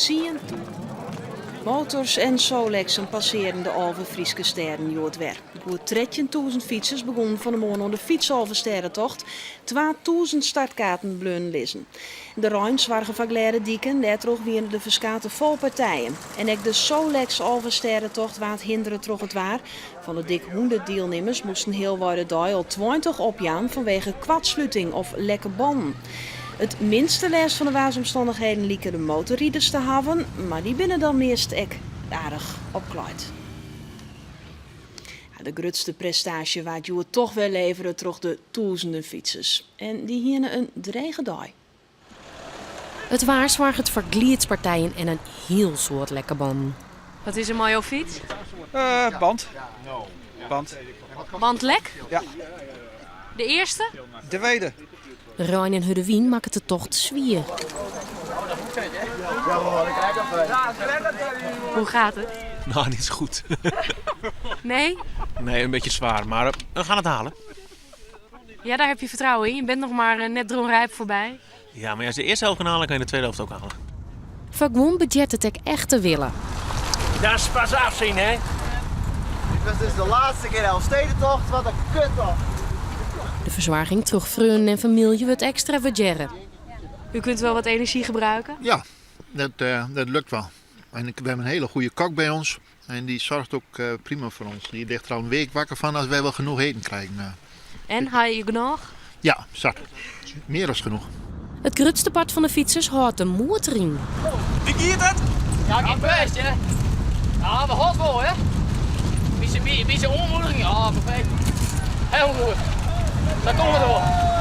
10.000 motors en Solexen passearren de 11 Fryske stêden hjoed wer. Goed 13.000 fytsers begûnen fan 'e moarn oan de fytsalvestêdetocht. 2000 startkaarten bleaunen lizzen. De rein soarge foar glêde diken, dêrtroch wiene der ferskate falpartijen. En ek de Solex Alvestêdetocht waard hindere troch it waar. Fan de dik 100 dielnimmers moasten healwei de dei al 20 opjaan fanwege koartsluting of lekke bannen. It minste lêst fan de waarsomstannichheden liken de motorriders te hawwen, mar dy binne dan meast ek aardich opklaaid. De grutste prestaasje waard hjoed toch wer levere troch de tûzenen fytsers. En dy hiene in drege dei. It waar soarget foar gliidspartijen en in hiel soad lekke bannen. Wat is der mei jo fyts? Band. Band. Band lek? Ja. De earste? De tweede. De rein en hurde wyn makket de tocht swier. Hoe gaat het? Nou, niet zo goed. Nee? Nee, een beetje zwaar, maar we gaan het halen. Ja, daar heb je vertrouwen in. Je bent nog maar net Dronrijp voorbij. Ja, maar als je de eerste helft kan halen, kan je de tweede helft ook halen. Foar guon bedjert it ek echt de wille. Dat is pas afzien, hè? Dit was dus de laatste keer Elfstedentocht. Wat een kuttocht. De fersoarging troch freonen en famylje wurdt ekstra wurdearre. U kunt wel wat energie gebruiken? Ja, dat lukt wel. En we hebben een hele goede kok bij ons. En die zorgt ook prima voor ons. Die ligt er al een week wakker van als wij wel genoeg eten krijgen. En, ha je genoeg? Ja, zat. Meer dan genoeg. It grutste part fan de fytsers hâldt de moed deryn. Hoe giet it? Ja, giet bêst, hè? Ja, we hâldt wol, hè? Bytsje oanmoediging, ja, perfekt. Hiel goed. Daar komme we wol.